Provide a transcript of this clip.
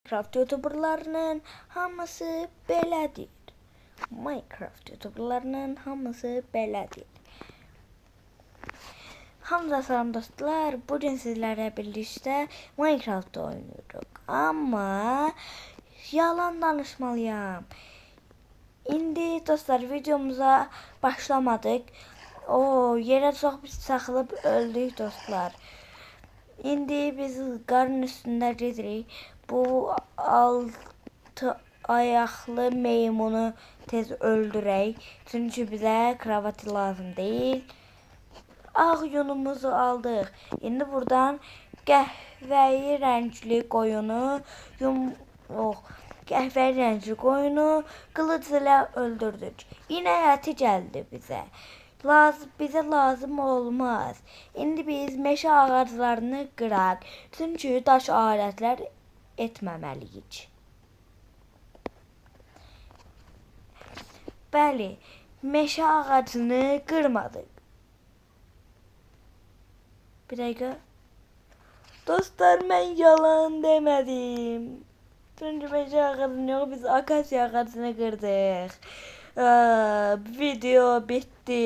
Minecraft youtuberlarının hamısı belədir. Minecraft youtuberlarının hamısı belədir. Hamıza salam dostlar. Bugün sizlerle birlikte Minecraft oynuyoruz. Ama yalan danışmalıyam. İndi dostlar videomuza başlamadık. O yere çox pis çaxılıb öldük dostlar. İndi biz qarın üstündə gedirik. Bu altı ayaqlı meymunu tez öldürək. Çünki bizə kravatı lazım deyil. Ağ yunumuzu aldıq. İndi buradan qəhvəyi rəngli qoyunu qəhvəyi rəngli qoyunu qılıc ilə öldürdük. İnək əti gəldi bizə. Bizə lazım olmaz. İndi biz meşə ağaclarını qıraq. Çünki daş alətlər etməməliyik. Bəli, meşə ağacını qırmadıq. Bir dəqiqə. Dostlar, mən yalan demədim. Çünki meşə ağacını yox, biz akasiya ağacını qırdıq. Video bitti.